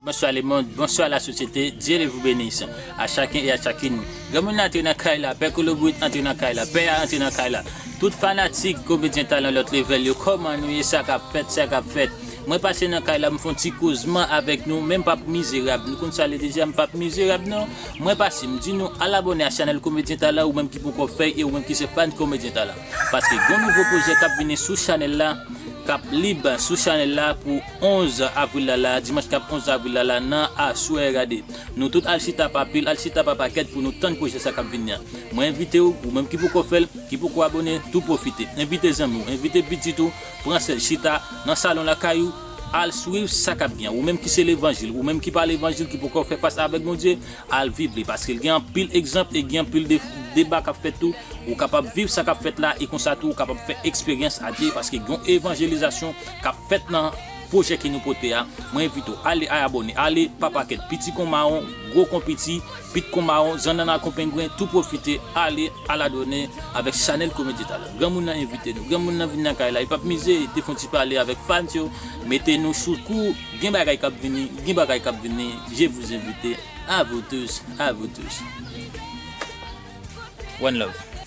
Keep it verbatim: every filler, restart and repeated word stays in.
Bonsoir le monde, bonsoir la société, Dieu vous bénisse à chacun et à chacune. Granmoun nan antre nan kay la, Pè Kolobrit antre nan kay la, Pè a antre nan kay la. Tout fanatik Komedyen Talan Lòt Level yo, kòman nou ye, sa k ap fèt, sa k ap fèt. Mwen pase nan kay la, m fè yon ti kozman avèk nou, men m p ap mizerab. Nou konn sa l ye deja, m p ap mizerab non. Mwen pase, m di nou al abòne a chanèl Komedyen Talan, ou menm ki poko fè l, e ou menm ki se fan Komedyen Talan. Paske gen yon nouvo pwojè k ap vini sou chanèl la, k ap lib sou chanèl la pou onz avril la, la, dimanch k ap onz avril la, la, nan aswè, gade. Nou tout al chita pa pil, al chita pa pakèt pou nou tann pwojè sa k ap vini an. Mwen envite w, ou menm ki poko fè l, ki poko abòne, tou pwofite. Envite zanmi w, envite pitit ou, pran sèl chita nan salon lakay ou, al swiv sa k ap gen. Ou menm ki se levanjil, ou menm ki pa levanjil, ki poko fè fas avèk Bondye, al viv li. Paske l gen anpil egzanp e gen anpil de, deba k ap fèt tou. Ou kapab viv sa k ap fèt la e konsa tou ou kapab fè eksperyans a Dye paske gen yon evanjelizasyon k ap fèt nan pwojè ke nou pote a. Mwen envite w, ale al abòne, ale pa pakèt, piti kon mawon, gwo kon piti, pit kon mawon, zannanna kon pengwen, tou pwofite, ale al abòne avèk chanèl Komedyen Talan. Granmoun nan envite nou, granmoun nan vin nan kay la, li p ap mize, te fè yon ti pale avèk fans yo, mete nou sou kou, gen bagay k ap vini, gen bagay k ap vini, je vous invite, à vous tous, à vous tous. One love.